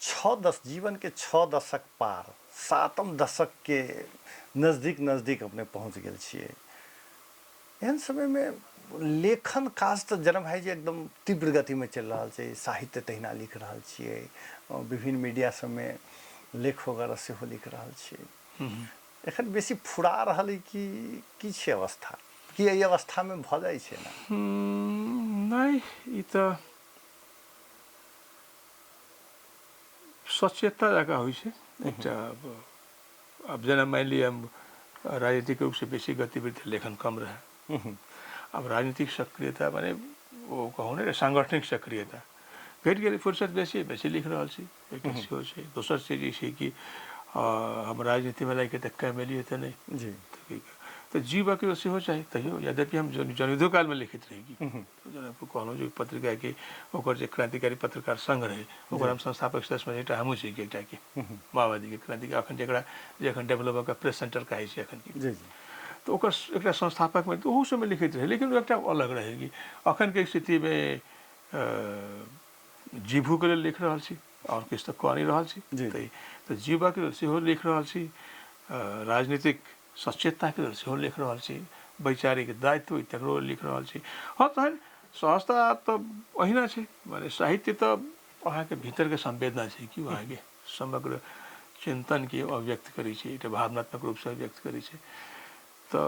छओ दश जीवनके छओ दशक पार सातम दशकके नजदीक नजदीक अपने पहुँच गेल छियै एहन समयमे लेखन काज तऽ जेना भाइजी एकदम तीव्र गतिमे चलि रहल छै साहित्य तहिना लिख रहल छियै विभिन्न मीडिया सबमे लेख वगैरह सेहो लिख रहल छियै एखन बेसी फुरा रहल अइ कि की छै अवस्था की एहि अवस्थामे भऽ जाइ छै ने नहि ई तऽ सचेतता जकाँ होइ छै एकटा आब जेना मानि लिअ हम राजनीतिक रूपसँ बेसी गतिविधि लेखन कम रहै आब राजनीतिक सक्रियता माने ओ कहू ने सांगठनिक सक्रियता घटि गेलै फुर्सत बेसी बेसी लिख रहल छी एकटा सेहो छै दोसर चीज ई छै कि हम राजनीतिमे लागि तऽ कम एलियै तऽ नहि जी तऽ जीवके सेहो चाही तैयो यद्यपि हम जनयुद्धो कालमे लिखैत रही कि जेना कहलहुँ जे पत्रिकाके ओकर जे क्रांतिकारी पत्रकार संघ रहै ओकर हम संस्थापक सदस्यमे एकटा हमहूँ छी एकटा के माओवादीके क्रांतिकारी अखन जकरा जे एखन डेवलप प्रेस सेंटर कहै छै एखन की तऽ ओकर एकटा संस्थापकमे तऽ ओहू सबमे लिखैत रहै लेकिन ओ एकटा अलग रहै कि अखनके स्थितिमे जीभूके लेल लिख रहल छी आओर किछु तऽ कऽ नहि रहल छी तऽ जीवक लेल सेहो लिख रहल छी राजनीतिक सचेतताके लेल सेहो लिख रहल छी वैचारिक दायित्व तकरो लिख रहल छी हँ तहन सहजता तऽ ओहिना छै मने साहित्य तऽ अहाँके भीतरके संवेदना छै कि अहाँके समग्र चिन्तनके अभिव्यक्त करै छै एकटा भावनात्मक रूपसँ अभिव्यक्त करै छै तऽ